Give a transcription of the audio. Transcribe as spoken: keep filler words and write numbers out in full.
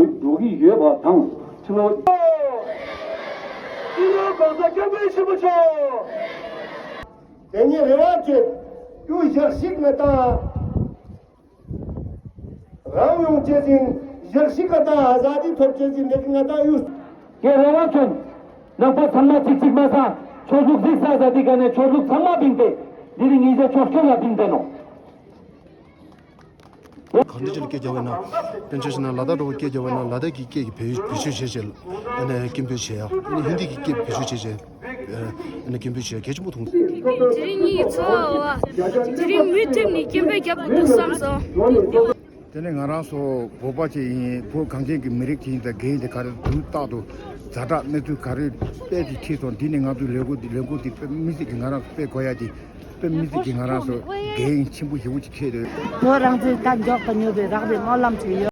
འགྲོ་གི་ཡོད་པ་དང་། ཕྱི་ལོགས། སྤྱི་ནོར་༸གོང་ས་༸སྐྱབས་མགོན་ཆེན་པོ་མཆོག་དེ་ཉིད་རེ་བ་བཅོལ། གཡུ་ཞག་ཞིག་ང་དང་། རང་ཡོང་བྱེད་ཅིང་། ཞག་ཞིག་ང་དང་ཨ་ཟ་དི་ཐོབ་བྱེད་ཅིང་། དེ་གི་ང་དང་གཡུ། ཀྱེ་རེ་བ་བཅོལ། ནང་པ་ཚང་མ་གཅིག་གཅིག་མ་ས། ཆོས་ལུགས་གཟིགས་ས་ཟ་དི་ག་ནས་ཆོས་ལུགས་ཚང་མ་བིང་སྟེ། འདི་རིང་ཉིན་ཤས་ཆོས་སྐྱོང་ལ་བིང་སྟེ་ནོ། གང་འདྲ་ཅིག་ལ་སྐད་རྒྱབ་པ་ཡིན་ན། དཔེར་ན་ཆ་བཞག་ན་ལ་དྭགས་འདྲ་བོ་སྐད་རྒྱབ་པ་ཡིན་ན། ལ་དྭགས་ཀྱི་སྐད་ཀྱི་བེད་བེད་སྤྱོད་བྱས་བྱས་ཨ་ནི་སྐད་འབོད་བྱས་ཡ། ཨ་ནི་ཧིན་དི་གི་སྐད་བེད་སྤྱོད་བྱས་བྱས་ཨ་ནི་སྐད་འབོད་བྱས་ཡ་གལ་ཆེན་པོ་མཐོང་། དེ་རིང་ངའི་འཚོ་བ་བ། དེ་རིང་མུ་མཐུད་ནས་སྐད་འབོད་རྒྱབ་དགོས་འདུག་བསམ་སོང་། དེ་ནས་ང་རང་ཚོ་བོད་པ་ཅིག་ཡིན། བོད་གངས་ཅན་གྱི་མི་རིགས་ཅིག་ཡིན་ཙང་། རྒན་དེ་ག་རེ་དུས་རྟག་ཏུ་ཛ་དྲག་གནས་ཚུལ་ག་རེ་དཔེ་ཅིག་ཁྲིད་སོང་། འདི་ནས་ང་ཚོའི་ལས་འགུལ་འདི་ལས་འགུལ་འདི་དཔེ་མི་སྲིད་ཀྱི་ང་རང་ཚོ་སྤེལ་དགོས་ཡ་དེ། དཔེ་མི་སྲིད་ཀྱི་ང་རང་ཚོ་འགན་ཆེན་པོ་ཞེ་པོ་ཅིག་འཁྱེར་ཡོད། བོད་རང་བཙན་ད་མགྱོགས་དང་མྱུར་བའི་རག་པའི་སྨོན་ལམ་ཅིག་ཡོད།